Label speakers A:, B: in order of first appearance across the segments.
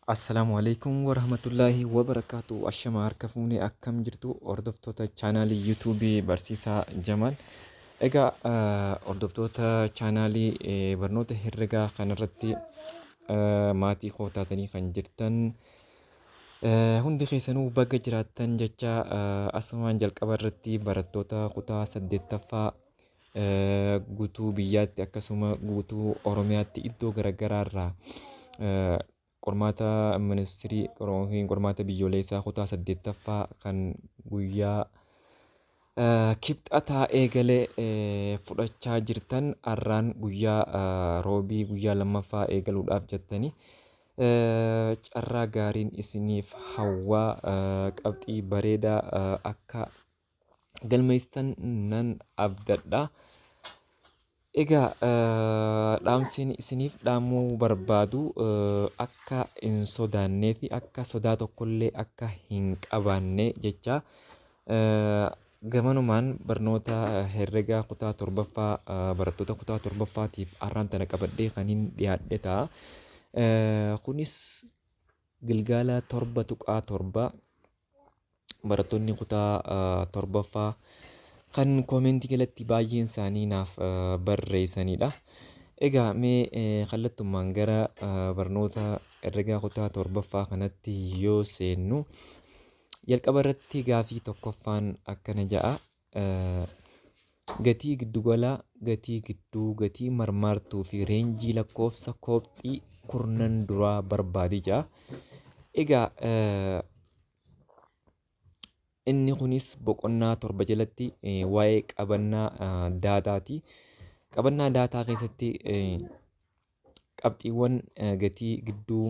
A: Assalaamu alaikum warahmatullaahi wabarakaatu. Ashama harka fuunee, akkam jirtu hordoftoota chaanaalii yuutuubii Barsiisaa Jamaal? Egaa hordoftoota chaanaalii barnoota herregaa kanarratti maatii koo taatanii kan jirtan hundi keessanuu baga jiraattan jecha, asumaan jalqaba irratti barattoota kutaa 8ffaa guutuu biyyaatti akkasuma guutuu Oromiyaatti iddoo garaagaraa irraa qormaata ministirii yookiin qormaata biyyoolessaa kutaa 8ffaa kan guyyaa kibxataa eegalee fudhachaa jirtan, har'aan guyyaa roobii guyyaa lammaffaa eegaluudhaaf jettanii, carraa gaariin isiniif hawwaa, qabxii bareedaa akka galmeessitan nan abdadha. Egaa dhaamsiin isiniif dhaamuu barbaadu akka hin sodaannee fi akka sodaa tokkollee akka hin qabaanne jecha, gamanumaan barnoota herregaa kutaa 7ffaa barattoota kutaa 7ffaatiif har'aan tana qabadhee kan hin dhiyaadhe ta'a. Kunis gilgaala 7.7 barattoonni kutaa 7ffaa kan koomentii jalatti baay'een isaanii naaf barreessanidha. Egaa mee kallattumaan gara barnoota herregaa kutaa 7ffaa kanatti yoo seennu, jalqaba irratti gaafii tokkoffaan akkana ja'a. Gatii giddugalaa, gatii gidduu, gatii marmaartuu fi reenjii lakkoofsa koobxii kurnan duraa barbaadi ja'a. Egaa inni kunis boqonnaa 7 jalatti waa'ee qabannaa daataati. Qabannaa daataa keessatti qabxiiwwan gatii gidduu,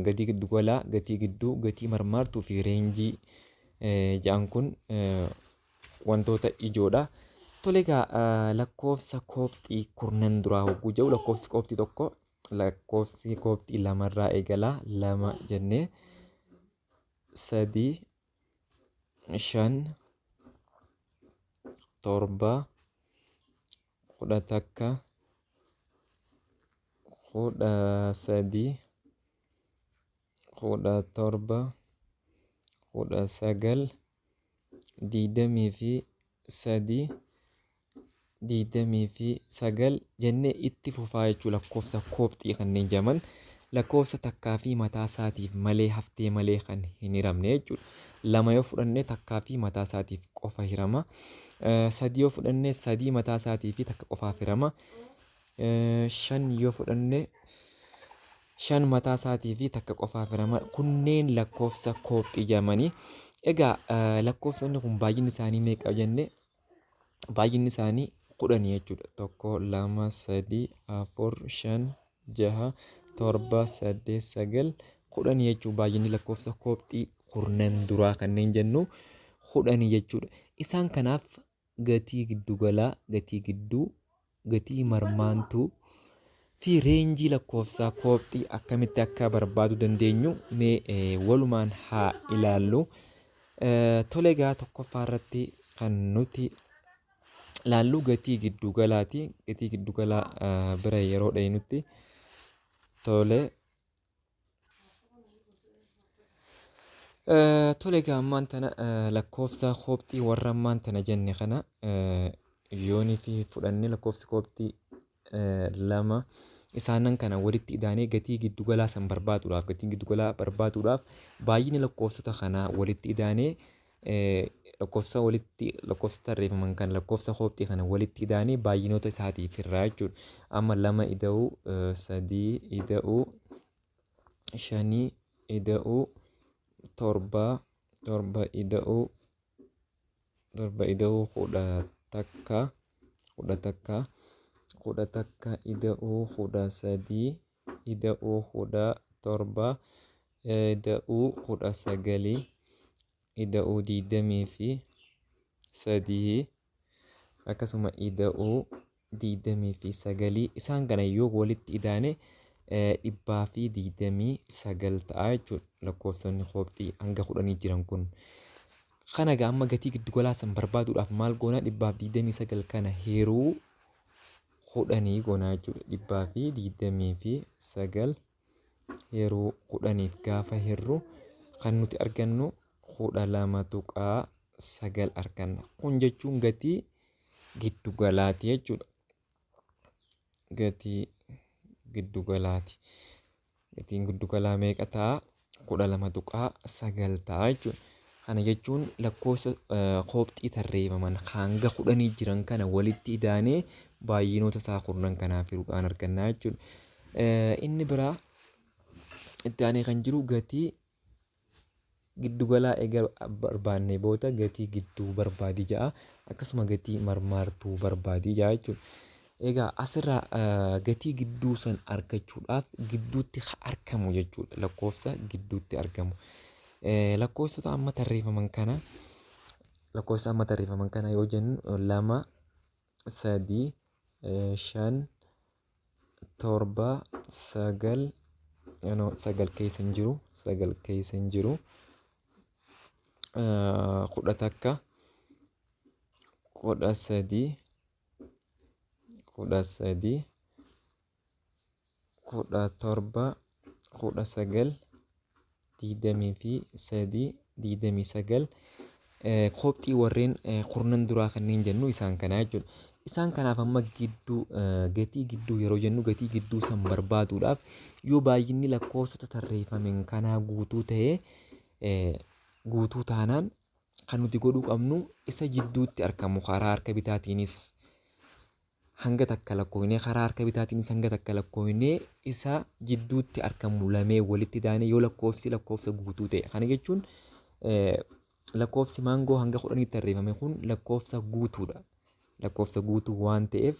A: gatii giddugalaa, gatii gidduu, gatii marmaartuu fi reenjii jedhan kun wantoota ijoodha. Tole, egaa lakkoofsa koobxii kurnan duraa hogguu jedhu, lakkoofsi koobxii tokko lakkoofsi koobxii lamarraa eegalaa, 2 jennee, 3, 5, 7, 11, 13, 17, 19, 23, 29 jennee itti fufaa jechuu. Lakkoofsa koobxii kanneen jedhaman lakkoofsa takkaa fi mataa isaatiif malee haftee malee kan hin hiramne jechuudha. 2 yoo fudhanne takkaa fi mataa isaatiif qofa hirama. 3 yoo fudhanne 3 mataa isaatii fi takka qofaaf hirama. 5 yoo fudhanne 5 mataa isaatii fi takka qofaaf hirama. Kunneen lakkoofsa koobxii jedhamanii. Egaa lakkoofsonni kun baay'inni isaanii meeqa jenne? Baay'inni isaanii 10 jechuudha. 1, 2, 3, 4, 5, 6, 7, 8, 9, 10 jechuun baay'inni lakkoofsa koobxii kurnan duraa kanneen jennu 10 jechuudha. Isaan kanaaf gatii giddugalaa, gatii gidduu, gatii marmaantuu fi reenjii lakkoofsa koobxii akkamitti akka barbaaduu dandeenyu mee walumaan haa ilaallu. Tole, egaa tokkoffaa irratti kan nuti laallu gatii giddugalaati. Gatii giddugalaa bira yeroo dhayinutti, tole. Tole, egaa ammaan tana lakkoofsa koobxii warra ammaan tana jenne kana yoonii fi fudhannee, lakkoofsi koobxii 2 isaanan kana walitti idaanee gatii giddugalaa san barbaaduudhaaf, gatii giddugalaa barbaaduudhaaf baay'ina lakkoofsota kanaa walitti idaanee, lakkoofsa walitti lakkoofsa tarreeffaman kan lakkoofsa koobxii kana walitti idaanee baay'inoota isaatiif irraa jechuudha. Amma 2 ida'uu 3 ida'uu 5 ida'uu 7, 7 ida'uu 7 ida'uu 11, 11, 11 ida'uu 13 ida'uu 17 ida'uu 19 ida'uu 23, akkasuma ida'uu 29. Isaan kana yoo walitti idaane 129 ta'a jechuudha lakkoofsonni koobxii hanga 10 jiran kun. Kana egaa amma gatii giddugalaa san barbaaduudhaaf maal goona? 129 kana hiruu 10 goona jechuudha. 129 Yeroo 10f gaafa hirru kan nuti argannu 12.9 arganna. Kun jechuun gatii giddugalaati jechuudha. Gatii giddugalaati. Gatiin giddugalaa meeqa ta'a? 12.9 ta'a jechuudha. Kana jechuun lakkoofsa koobxii tarreeffaman hanga 10 jiran kana walitti idaanee baay'inoota isaa kurnan kanaaf hiruudhaan arganna jechuudha. Inni biraa itti aanee kan jiru gatii giddugalaa eega barbaannee booda gatii gidduu barbaadi ja'a. Akkasuma gatii marmaartuu barbaadi ja'a jechuudha. Egaa asirraa gatii gidduu san argachuudhaaf gidduutti argamu jechuudha. Lakkoofsa gidduutti argamu. Lakkoofsota amma tarreeffaman kana lakkoofsa amma tarreeffaman kana yoo jennu 2, 3, 5, 7, 9, 9 keessa hin jiru, 9 keessa hin jiru, 11, 13, 13, 17, 19, 23, 29, koobxii warreen kurnan duraa kanneen jennu isaan kanaa jechuudha. Isaan kanaaf amma gidduu gatii gidduu yeroo jennu gatii gidduu san barbaaduudhaaf yoo baay'inni lakkoofsota tarreeffamen kanaa guutuu ta'ee guutuu taanaan kan nuti godhuu qabnu isa jidduutti argamu karaa harka bitaatiinis hanga takka lakkoofnee karaa harka bitaatiinis hanga takka lakkoofnee isa jidduutti argamu lamee walitti daanee yoo lakkoofsi lakkoofsa guutuu ta'e. Kana jechuun lakkoofsi maangoo hanga 10tti tarreeffame kun lakkoofsa guutuudha. Lakkoofsa guutuu waan ta'eef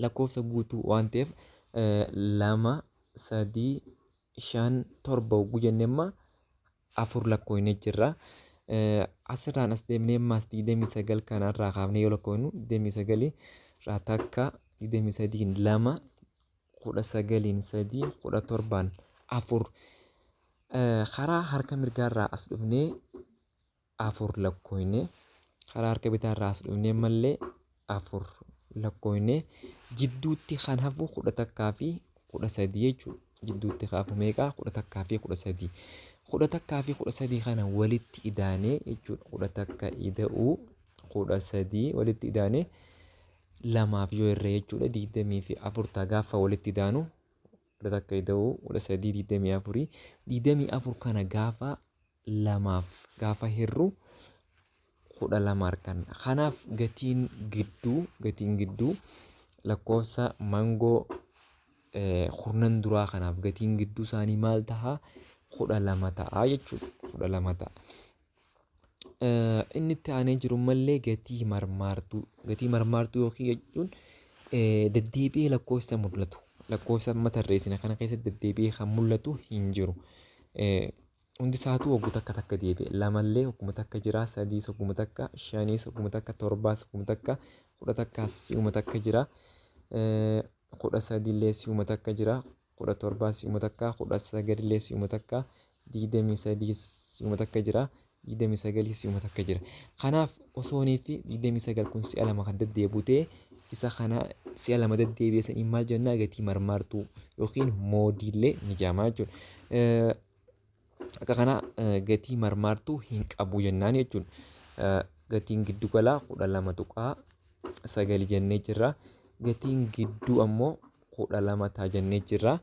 A: lakkoofsa guutuu waan ta'eef 2, 3, 5, 7 hogguu jennee amma 4 lakkoofnee jirra. Asirraan as deemnee ammas 29 kanarraa kaafnee yoo lakkoofnu 29 irraa takka, 23 2, 19 3, 17 4. Karaa harka mirgaarraa as dhufnee 4 lakkoofne, karaa harka bitaarraa as dhufnee ammallee 4 lakkoofne, jidduutti kan hafu 11 fi 13 jechuudha. Jidduutti kan hafu meeqa? 11 fi 13. 11 fi 13 kana walitti idaanee jechuudha. 11 ida'uu 13 walitti idaanee lamaaf yoo irra jechuudha. 24 ta'a gaafa walitti idaanu. 11 ida'uu 13 24. 24 kana gaafa lamaaf gaafa hirru 12 arganna. Kanaaf gatiin gidduu lakkoofsa maangoo kurnan duraa kanaaf gatiin gidduu isaanii maal ta'a? 12 ta'a jechuudha. 12 ta'a. Inni itti aanee jiru mallee gatii marmaartuu. Gatii marmaartuu yookiin jechuun deddeebi'ee lakkoofsa mul'atu. Lakkoofsa amma tarreessine kana keessatti deddeebi'ee kan mul'atu hin jiru. Hundi isaatu hogguu takka takka deebi'e. Lamallee hogguma takka jira, sadiis hogguma takka, shaniis hogguma takka, torbaas hogguma takka, 11s si'uma takka jira. 13illee si'uma takka jira, 17s si'uma takka, 19illee si'uma takka, 23s si'uma takka jira, 29s si'uma takka jira. Kanaaf osoonii fi 29 kun si'a lama kan deddeebi'u ta'e isa kana si'a lama deddeebi'e saniin maal jennaa gatii marmaartuu yookiin moodiillee ni jedhama jechuudha. Akka kana gatii marmaartuu hin qabu jennaan jechuudha. Gatiin giddugalaa 12.9 jennee jirra. Gatiin gidduu ammoo 12 ta'a jennee jirra.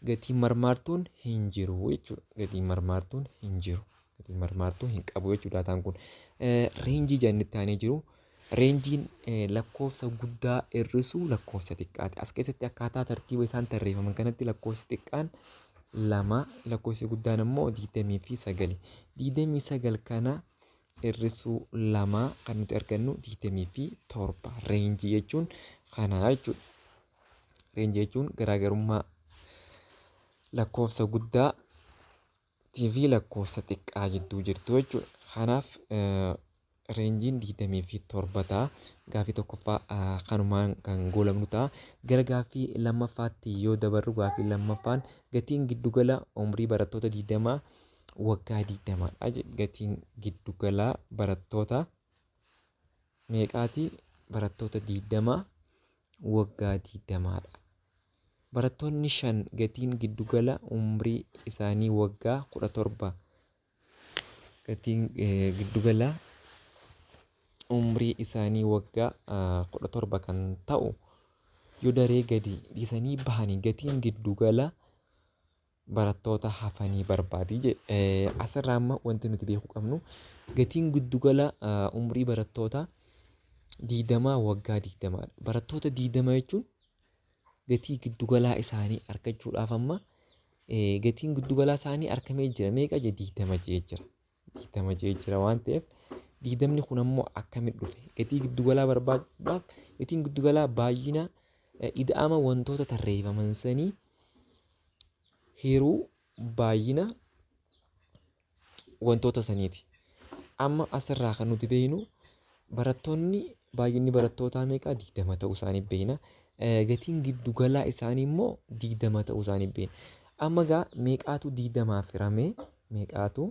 A: Gatiin marmaartuun hin jiru jechuudha. Gatiin marmaartuun hin jiru. Gatiin marmaartuu hin qabu jechuudha daataan kun. Reenjii jennetti aanee jiru. Reenjiin lakkoofsa guddaa hir'isuu lakkoofsa xiqqaati. As keessatti akkaataa tartiiba isaan tarreeffaman kanatti lakkoofsi xiqqaan 2, lakkoofsi guddaan ammoo 29. 29 kana hir'isuu 2 kan nuti argannu 27. Reenjii jechuun kana jechuudha. Reenjii jechuun garaagarummaa lakkoofsa guddaa fi lakkoofsa xiqqaa jidduu jirtu jechuudha. Kanaaf reenjiin 27 ta'a. Gaaffii tokkoffaa kanumaan kan goolabnu ta'a. Gara gaaffii lammaffaatti yoo dabarru gaaffii lammaffaan gatiin giddugala umrii barattoota 20 waggaa 20dha. Gatiin giddugalaa barattoota meeqaati? Barattoota 20 waggaa 20dha. Barattoonni 5 gatiin giddugala umrii isaanii waggaa 17 gatiin giddugala umrii isaanii waggaa 17 kan ta'u yoo daree gadi dhiisanii bahanii gatiin giddugala barattoota hafanii barbaadi jedhe. Asirraa amma wanti nuti beekuu qabnu gatiin giddugala umrii barattoota 20 waggaa 20dha. Barattoota 20 jechuun gatii giddugalaa isaanii argachuudhaaf amma gatiin giddugalaa isaanii argamee jira. Meeqa jedhe? 20 jedhee jira. 20 jedhee jira waan ta'eef 20ni kun ammoo akkamitti dhufe? Gatii giddugalaa barbaaduudhaaf gatiin giddugalaa baay'ina ida'ama wantoota tarreeffaman sanii hiruu baay'ina wantoota saniiti. Amma asirraa kan nuti beeknu barattoonni baay'inni barattootaa meeqa? 20 ta'uu isaanii beekna. Gatiin giddugalaa isaanii immoo 20 ta'uu isaanii beekna. Amma egaa meeqaatu 20f hiramee meeqaatu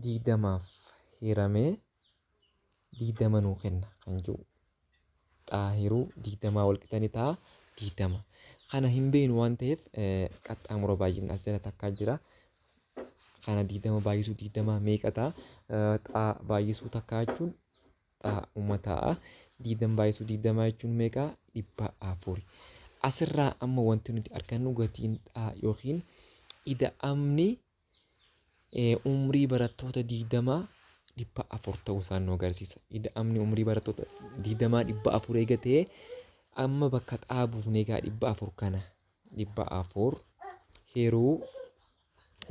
A: 20f hiramee 20 nuu kenna kan jiru. Xaahiruu 20 wal qixa ni ta'a 20. Kana hin beeknu waan ta'eef qaxxaamura baay'inni as jala takkaa jira. Kana 20 baay'isuu 20 meeqa ta'a? Xaa baay'isuu takkaa jechuun xaa uma ta'a. 20 baay'isuu 20 jechuun meeqa? 400. Asirraa amma wanti nuti argannu gatiin xaa yookiin ida'amni umrii barattoota 20 400 ta'uu isaan nu agarsiisa. Ida'amni umrii barattoota 20 400 eega ta'ee amma bakka xaa buufnee egaa 400 kana 400 hiruu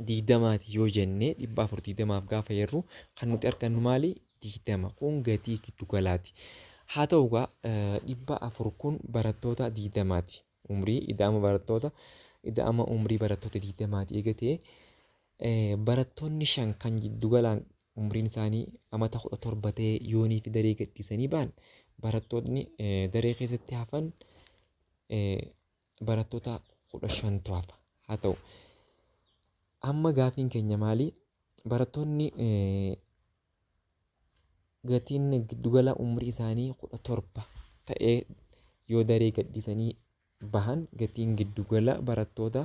A: 20ti yoo jenne 400 20f gaafa hirru kan nuti argannu maali? 20. Kun gatii giddugalaati. Haa ta'u egaa 400 kun barattoota 20ti. Umrii ida'ama barattoota ida'ama umrii barattoota 20ti eega ta'ee barattoonni 5 kan giddugalaan umriin isaanii amata 17 ta'e yoonii fi daree gadhiisanii ba'an barattoonni daree keessatti hafan barattoota 15tu hafa. Haa ta'u amma gaafiin keenya maali? Barattoonni gatiin giddugala umrii isaanii 17 ta'ee yoo daree gadhiisanii bahan gatiin giddugala barattoota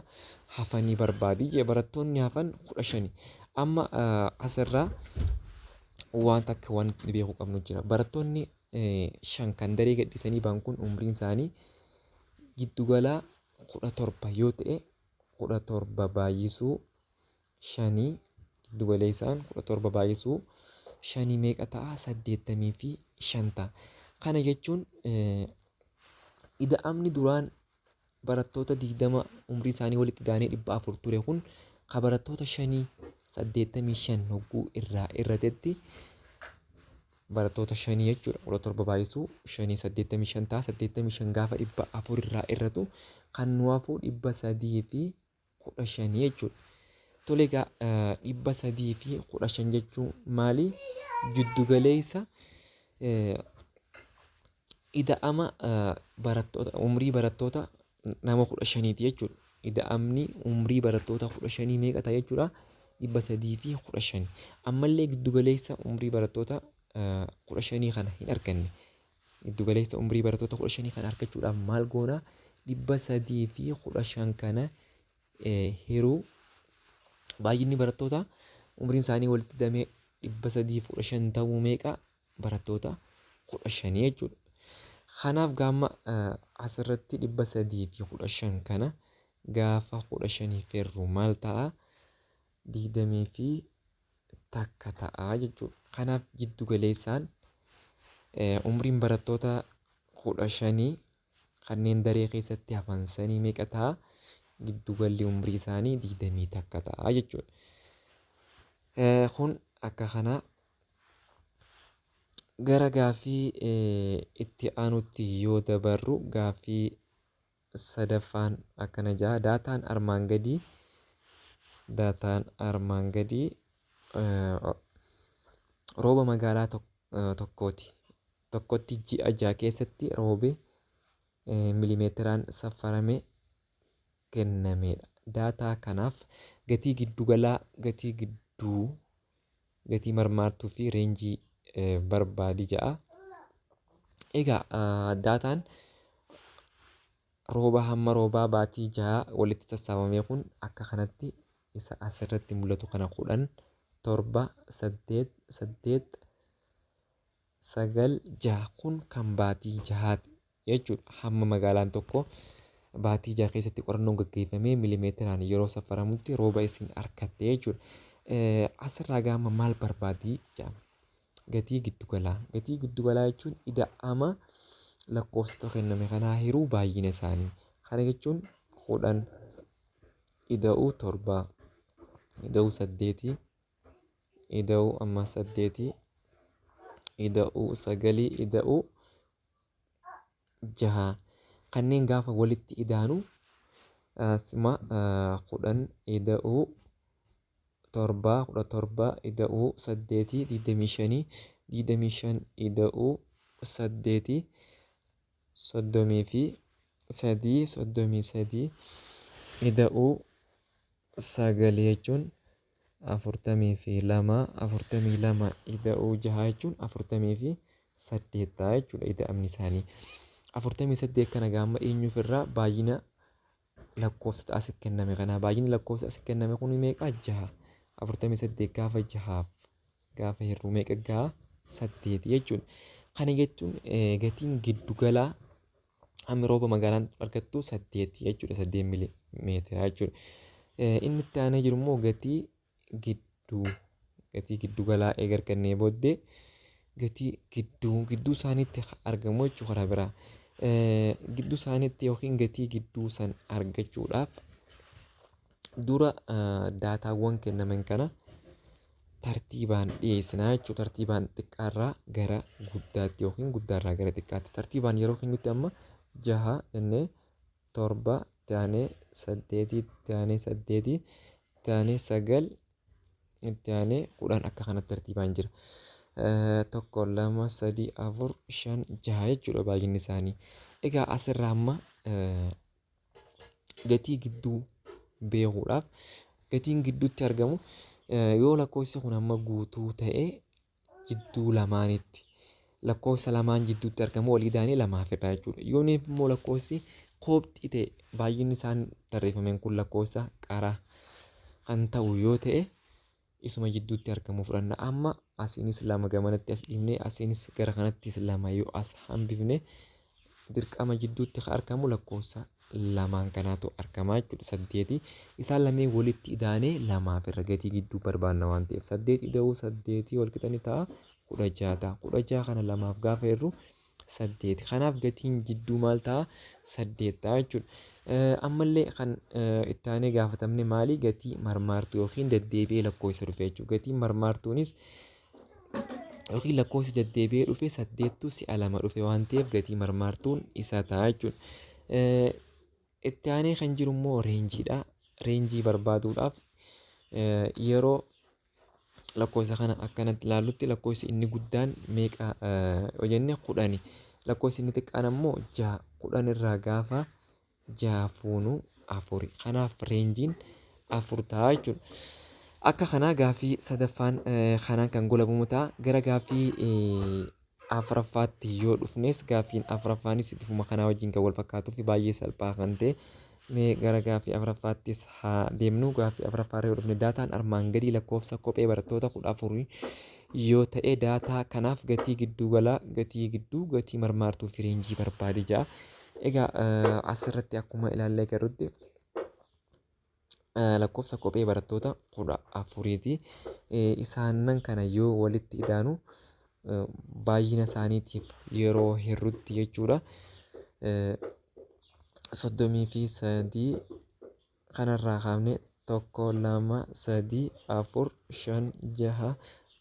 A: hafanii barbaadi jee. Barattoonni hafan 15. Amma asirraa waan takka wanti beekuu qabnu jira. Barattoonni 5 kan daree gadhiisanii bahan kun umriin isaanii giddugala 17 yoo ta'e 17 baay'isuu 5 giddugala isaan 17 baay'isuu 5 meeqa ta'a? 85 ta'a. Kana jechuun ida'amni duraan barattoota 20 umrii isaanii walitti ida'anii 400 ture kun ka barattoota 5 85 hogguu irraa irratetti barattoota 5 jechuudha. 17 baay'isuu 5 85 ta'a. 85 gaafa 400 irraa irratu kan nu hafu 315 jechuudha. Tole egaa 315 jechuun maali? Giddugaleessa ida'ama barattoota umrii barattoota nama 15ti jechuudha. Ida'amni umrii barattoota 15 meeqa ta'a jechuudha? 315. Ammallee giddugaleessa umrii barattoota 15 kana hin arganne. Giddugaleessa umrii barattoota 15 kana argachuudhaaf maal goona? 315 kana hiruu baay'inni barattoota umriin isaanii walitti hidhamee 315 ta'uu meeqa? Barattoota 15 jechuudha. Kanaaf gaama asirratti 315 kana gaafa 15 hirru maal ta'a? 21 ta'a jechuudha. Kanaaf giddugaleessaan umriin barattoota 15 kanneen daree keessatti hafan sanii meeqa ta'a? Giddugalli umrii isaanii 21 ta'a jechuudha. Kun akka kanaa gara gaaffii itti aanutti yoo dabarru gaaffii sadaffaan akkana jedha. Daataan armaan gadii rooba magaalaa tokkooti. Tokkotti ji'a 6 keessatti roobe milimeetiraan safarame kennamedha. Daataa kanaaf gatii giddugalaa, gatii gidduu, gatii marmaartuu fi reenjii barbaadi jedha. Egaa daataan Rooba hamma roobaa baatii 6 walitti sassaabame kun akka kanatti isa asirratti mul'atu kana 10, 7, 8, 8, 9, 6 kun kan baatii 6ti jechuudha. Hamma magaalaan tokko baatii 6 keessatti qorannoon gaggeeffamee milimeetiraan yeroo safaramutti rooba isin argatte jechuudha. Asirraa gaama maal barbaadii jedhama. Gatii giddugalaa. Gatii giddugalaa jechuun ida'ama lakkoofsota kenname kanaa hiruu baay'ina isaanii. Kana jechuun 10 ida'uu 7 ida'uu 8 ida'uu amma 8 ida'uu 9 ida'uu 6 kanneen gaafa walitti idaanu asuma 10 ida'uu 7 17 ida'uu 8 25 25 ida'uu 8 33 33 ida'uu 9 jechuun 42 42 ida'uu 6 jechuun 48 ta'a jechuudha ida'amni isaanii. 48 kana gaama eenyuuf irraa baay'ina lakkoofsa asitti kenname kanaa baay'inni lakkoofsa asitti kenname kun meeqa? 6. 48 gaafa 6 gaafa hir'uu meeqa gahaa? 8 jechuudha. Kana jechuun gatiin giddugalaa hammi rooba magaalaan argattu 8 jechuudha. 8 milimeetira jechuudha. Inni itti aanee jiru immoo gatii gidduu gatii giddugalaa eega argannee booddee gatii gidduu gidduu isaaniitti argamu jechuudha karaa biraa. Gidduu isaaniitti yookiin gatii gidduu san argachuudhaaf dura daataawwan kennaman kana tartiibaan dhiyeessinaa jechuudha. Tartiibaan xiqqaarraa gara guddaatti yookiin guddaarraa gara xiqqaatti. Tartiibaan yeroo keenyutti amma 6 jennee 7 taanee 8 taanee 8 taanee 9 taanee 10 akka kanatti tartiibaan jira. 1 2 3 4 5 6 jechuudha baay'inni isaanii. Egaa asirraa amma gatii gidduu beekuudhaaf gatiin gidduutti argamu yoo lakkoofsi kun amma guutuu ta'e jidduu lamaanitti lakkoofsa lamaan jidduutti argamu walii daanii lamaaf irraa jechuudha. Yoo immoo lakkoofsi koobxii ta'e baay'inni isaan tarreeffameen kun lakkoofsa qara kan ta'u yoo ta'e isuma jidduutti argamu fudhanna. Amma asiinis 2 gamanatti as dhiibnee asiinis gara kanattis 2 yoo as hambifne dirqama jidduutti kan argamu lakkoofsa lamaan kanaatu argama jechuudha. 8 isaan lameen walitti idaanee lamaaf irra gatii gidduu barbaanna waan ta'eef 8 ida'uu 8 wal qixa ni ta'a 16 ta'a. 16 kana lamaaf gaafa hirru 8. Kanaaf gatiin jidduu maal ta'a? 8 ta'a jechuudha. Ammallee kan itti aanee gaafatamne maali? Gatii marmaartuu yookiin deddeebi'ee lakkoofsa dhufe jechuudha. Gatiin marmaartuunis yookiin lakkoofsi deddeebi'ee dhufe 8 si'a 2 dhufe waan ta'eef gatii marmaartuun isa ta'a jechuudha. Itti aanee kan jiru immoo reenjiidha. Reenjii barbaaduudhaaf yeroo lakkoofsa kana akkanatti ilaallutti lakkoofsi inni guddaan meeqa yoo jenne 10. Lakkoofsi inni xiqqaan ammoo 6. 10 irraa gaafa 6 fuunu 4. Kanaaf reenjiin 4 ta'a jechuudha. Akka kanaa gaaffii sadaffaan kanaan kan golabamu ta'a. Gara gaaffii afuraffaatti yoo dhufnes gaaffiin afuraffaanis bifuma kanaa wajjin kan wal fakkaatuu fi baay'ee salphaa kan ta'e. Mee gara gaaffii afuraffaattis haa deemnu. Gaaffii afuraffaa yoo dhufne daataan armaan gadii lakkoofsa kophee barattoota 14 yoo ta'e daataa kanaaf gatii gidduugalaa, gatii gidduu, gatii marmaartuu fi reenjii barbaadi jedha. Egaa asirratti akkuma ilaallee agarrutti lakkoofsa kophee barattoota 14ti. Isaanan kana yoo walitti idaanu baay'ina isaaniitiif yeroo hirrutti jechuudha. 33 kanarraa kaafne 1 2 3 4 5 6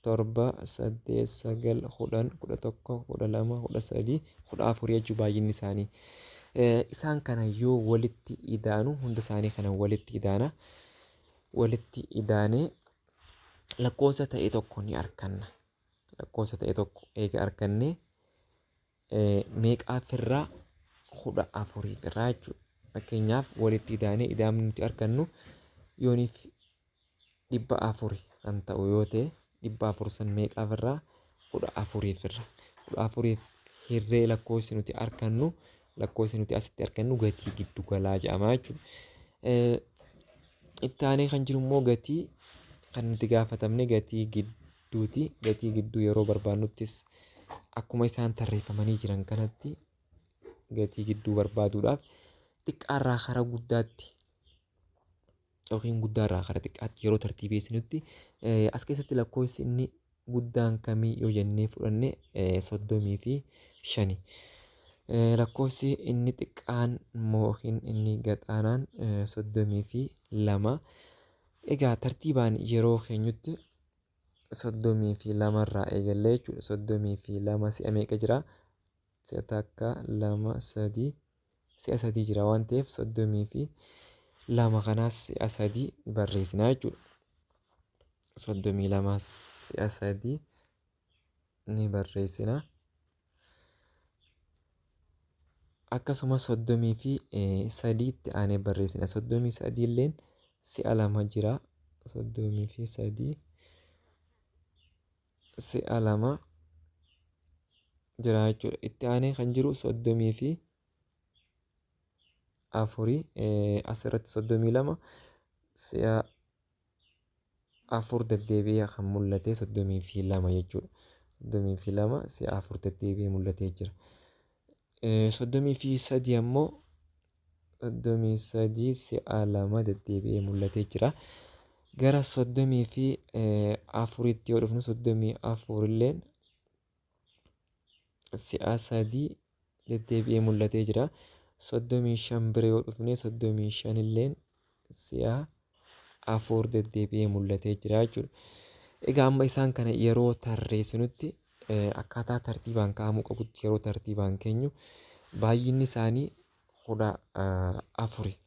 A: 7 8 9 10 11 12 13 14 jechuu baay'inni isaanii. Isaan kana yoo walitti idaanu hunda isaanii kana walitti idaana. Walitti idaanee lakkoofsa ta'e tokko ni arganna. Lakkoofsa ta'e tokko eega argannee meeqaaf irraa 14 irraa jechuudha. Fakkeenyaaf walitti idaanee idaamni nuti argannu yooniif 400 kan ta'u yoo ta'e 400 san meeqaaf irraa 14 irra. 14 hirree lakkoofsi nuti argannu Lakkoofsi nuti asitti argannu gatii giddugalaa jedhama jechuudha. Itti aanee kan jiru immoo gatii kan nuti gaafatamne gatii gidduuti. Gatii gidduu yeroo barbaannuttis akkuma isaan tarreeffamanii jiran kanatti gatii gidduu barbaaduudhaaf xiqqaarraa karaa guddaatti yookiin guddaarraa karaa xiqqaatti yeroo tartiibeessinutti as keessatti lakkoofsi inni guddaan kamii yoo jennee fudhanne 35. Lakkoofsi inni xiqqaan immoo yookiin inni gad-aanaan 32. Egaa tartiibaan yeroo keenyutti 32 irraa eegallee jechuudha. 32 si'a meeqa jira? Si'a takka, lama, sadii, si'a sadii jira waan ta'eef 32 kanaas si'a sadii barreessina jechuudha. 32 si'a sadii ni barreessina. Akkasuma 33tti aanee barreessina. 33 illeen si'a lama jira. 33 si'a lama jira jechuudha. Itti aanee kan jiru 34, asirratti 32 si'a afur deddeebi'ee kan mul'ate 32 jechuudha. 32 si'a afur deddeebi'ee mul'atee jira. 33 ammoo 33 si'a lama deddeebi'ee mul'atee jira. Gara 34tti yoo dhufnu 34 illeen si'a sadii deddeebi'ee mul'atee jira. 35 bira yoo dhufne 35 illeen si'a afur deddeebi'ee mul'atee jira jechuudha. Egaa amma isaan kana yeroo tarreessinutti akkaataa tartiibaan kaa'amuu qabutti yeroo tartiibaan keenyu baay'inni isaanii 14.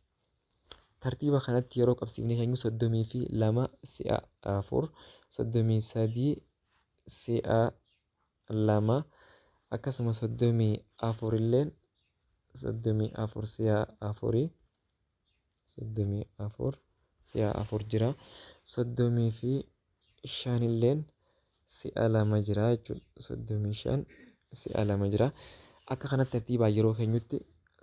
A: Tartiiba kanatti yeroo qabsiifnee keenyu 32 si'a afur, 33 si'a lama, akkasuma 34 illeen 34 si'a afurii, 34 si'a afur jira. 35 illeen si'a lama jira jechuudha. 35 si'a lama jira. Akka kanatti tartiibaan yeroo keenyutti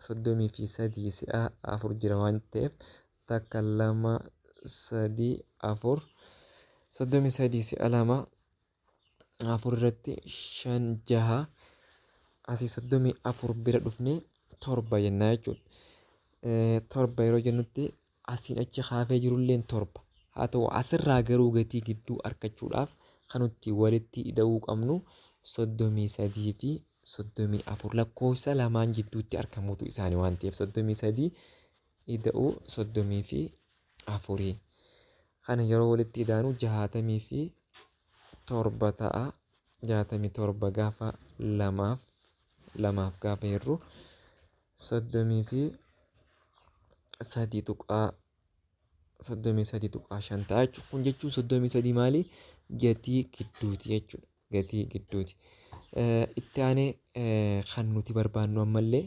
A: 33 si'a afur jira waan ta'eef takka, lama, sadii, afur, 33 si'a lama afur irratti shan, jaha, asii 34 bira dhufnee torba jennaa jechuudha. Torba yeroo jennutti asiin achi kaafee jirulleen torba. Haa ta'u asirraa garuu gatii gidduu argachuudhaaf kan nuti walitti ida'uu qabnu 33 fi 34 lakkoofsa lamaan jidduutti argamutu isaanii waan ta'eef 33 ida'uu 34. Kana yeroo walitti idaanu 67 ta'a. 67 gaafa lamaaf gaafa hirru 33 tuqaa 33.5 ta'a jechuudha. Kun jechuun 33 maali? Gatii gidduuti jechuudha. Gatii gidduuti. Itti aanee kan nuti barbaannu ammallee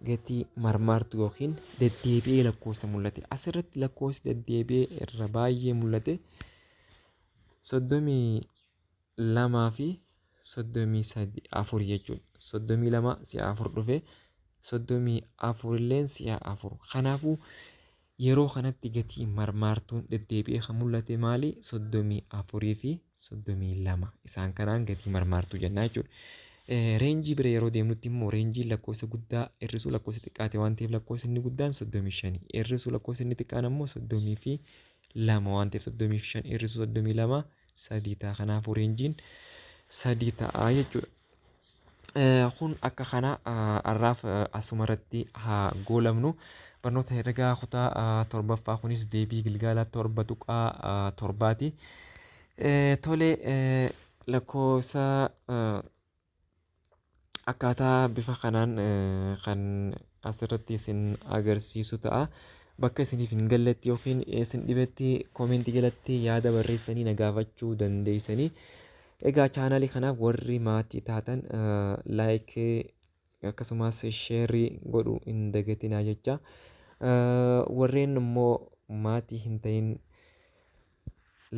A: gatii marmaartuu yookiin deddeebi'ee lakkoofsa mul'ate. Asirratti lakkoofsi deddeebi'ee irra baay'ee mul'ate 32 fi 33 afur jechuudha. 32 si'a afur dhufe, 34 illeen si'a afur. Kanaafuu yeroo kanatti gatii marmaartuun deddeebi'ee kan mul'ate maali? 34 fi 32. Isaan kanaan gatii marmaartuu jenna jechuudha. Reenjii bira yeroo deemnutti immoo reenjiin lakkoofsa guddaa hir'isuu lakkoofsa xiqqaate waan ta'eef lakkoofsi inni guddaan 35 hir'isuu lakkoofsi inni xiqqaan ammoo 32 waan ta'eef 35 hir'isuu 32 sadii ta'a. Kanaafuu reenjiin sadii ta'a jechuudha. Kun akka kana har'aaf asumarratti haa goolabnu. Barnoota herregaa kutaa torbaffaa kunis deebii gilgaala 7.7ti. Tole, lakkoofsa akkaataa bifa kanaan kan asirratti isin agarsiisu ta'a. Bakka isiniif hin galletti yookiin isin dhibetti koomentii jalatti yaada barreessanii na gaafachuu dandeessanii. Egaa chaanaalii kanaaf warri maatii taatan laayikii akkasumas sheerii godhuu hin dagatinaa jecha. Warreen immoo maatii hin ta'in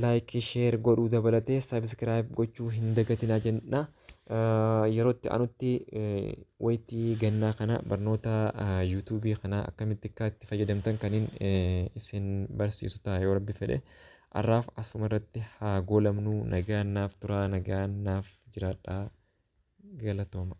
A: laayikii sheer godhuu dabalatee sabiskiraayib gochuu hin dagatinaa jenna. Yeroo itti aanutti wayitii gannaa kana barnoota yuutuubii kana akkamitti akka itti fayyadamtan kanin isin barsiisu ta'a yoo rabbi fedhe. Har'aaf asuma irratti haa goolabnu. Nagaan naaf turaa, nagaan naaf jiraadhaa, galatooma.